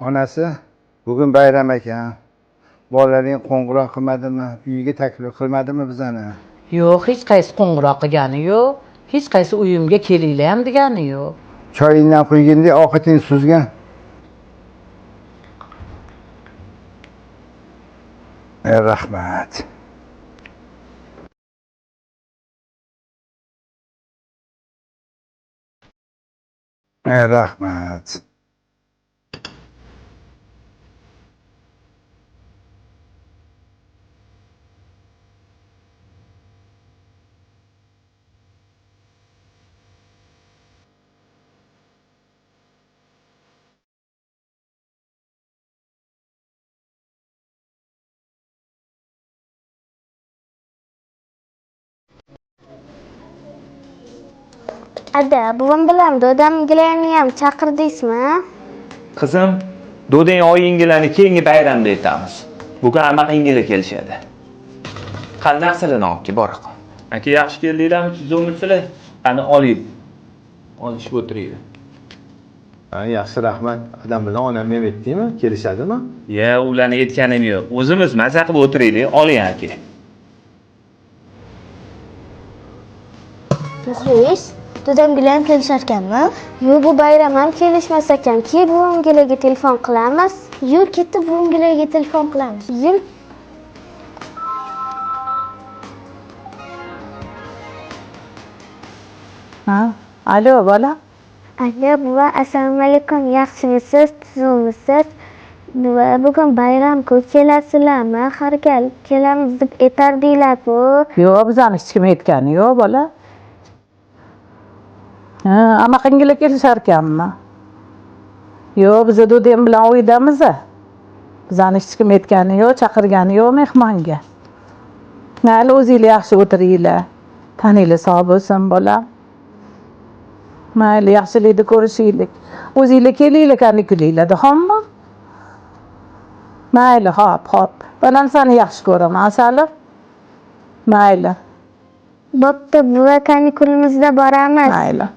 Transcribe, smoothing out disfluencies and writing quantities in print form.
Onasi, bugun bayram ekan. Bolalaring qo'ng'iroq qilmadimi, uyiga taklif qilmadimi bizani? Yo'q, hech qaysi qo'ng'iroq qilgani yo'q. Hech qaysi uyimga kelinglar ham degani yo'q. Choyingdan quygin-da, ovqatingni suzgin. Rahmat. Rahmat. Ada, buvam bilan dodamgilarni ham chaqirdingizmi? Qizim, dodang oyinglarni keyingi bayramda aytamiz. Bugun amaqinglar kelishadi. Qani narsalarni olib kel, bora qol. Aka, yaxshi keldinglarmi, tuzukmisizlar? Qani oling. Olishib o'tiringlar. Ha, yaxshi, rahmat. Adam bilan onam ham aytdingmi? Kelishadimi? Ya, ularni aytganim yo'q. O'zimiz maza qilib o'tiraylik, oling aka. Muxlis, dodamgilar ham kelisharkanmi? Yo'q, bu bayram ham kelishmas ekan. Keyin buvamgilarga telefon qilamiz. Yur, ketdi buvamgilarga telefon qilamiz. Yur. Ha? Alo, bola. Alo, buva, assalomu alaykum. Yaxshimisiz? Tuzukmisiz? Buva, bugun bayram-ku, kelasizlarmi? Har gal kelamiz deb aytardinglar-ku. Yo'q, bizani hech kim aytgani yo'q, bola. Ha, amaqinglar kelisharkanmi? Yo'q, biz dodam bilan uydamiz. Bizani hech kim aytgani yo'q, chaqirgani yo'q mehmonga. Mayli, o'zinglar yaxshi o'tiringlar. Taninglar sog' bo'lsin, bolam. Mayli, yaxshilikda ko'rishaylik. O'zinglar kelinglar kanikulinglarda, xo'pmi? Mayli, hop, hop. Bolam, seni yaxshi ko'raman, asalim. Mayli. Bo'pti, buva, kanikulimizda boramiz. Mayli.